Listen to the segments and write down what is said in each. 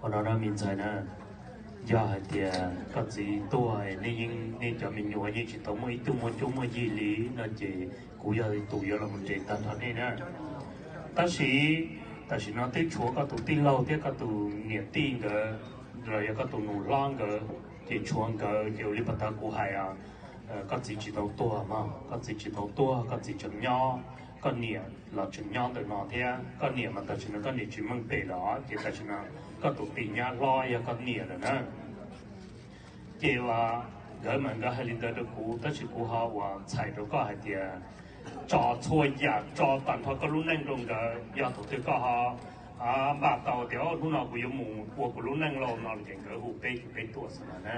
Qhov no na me ntxhais na, yog hais tias koj txiv tuag, nej yeej, nej cov me nyuam yeej tsis tau muaj ib tug muaj cuab muaj yig li no ces kuv yog tus yuav los mus nres tag nrho nej na. Tab sis tam sim no twb tshuav koj tus tij laug thiab koj tus niam tij nkawd, los yog koj tus nus hlob nkawd, ces tshuav nkawd ces ua li pas tau kuv hais, koj txiv tsis tau tuag mog, koj txiv tsis tau tuag, koj txiv tseem nyob, koj niam los tseem nyob ntawm no thiab. Koj niam mas tam sim no koj niam tsis meej pem lawm ces tam sim no koj tus tis nyab hlob yog koj niam lawm na. Ces uas nkawd mas nkawd hais li ntawd rau kuv, tab sis kuv ho uas txhais rau koj hais tias tso txhua yam, tso tag nrho koj lub neej rau nkawd. Yog thaum twg koj ho npaj tau tias hnub no kuv yuav mus ua kuv lub neej lauj no ces nkawd hu peb ces peb tuaj xwb na.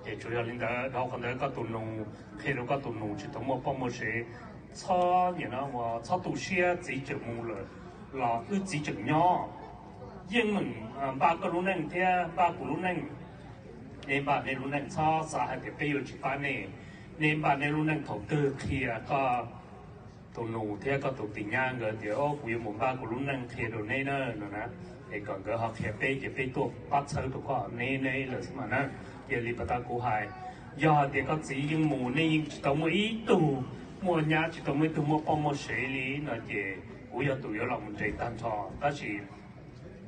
Ces tsuas yog li ntawd, dhau qhov ntawd koj tus nus, qhia rau koj tus nus tsis tau muaj poj muaj sev, txhob nyiam no, txhob tu siab, txiv tseem mus lawm los wb txiv tseem nyob. Yeej meem npaj koj lub neej thiab npaj kuv lub neej. Nej npaj nej lub neej, txhob xav hais tias peb yuav tsis pab nej. Nej npaj nej lub neej thaum twg qhia koj tus nus thiab koj tus tis nyab nkawd tias kuv yuav mus npaj kuv lub neej qhia rau neb na no na, es kom nkawd ho qhia peb ces peb tuaj pab txhawb rau koj, neb neb lawm xwb mas na. Yog li pas tau kuv hais, yog hais tias koj txiv yeej mus, nej yeej tsis tau muaj ib tug muaj nyab, tsis tau muaj ib tug muaj poj muaj sev li no ces kuv yog tus yuav los mus nres tag nrho. Tab sis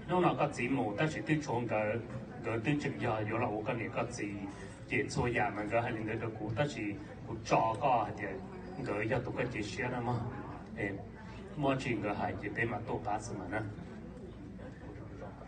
hnub no koj txiv mus tab sis twb tshuav nkawd, nkawd twb tseem yog yuav los ua koj niam koj txiv. Ces txhua yam mas nkawd hais li ntawd rau kuv, tab sis kuv tso koj hais tias nkawd yog tus koj cia siab na mog. Muaj tsis nkawd hais ces peb mam tuaj pab xwb mas na.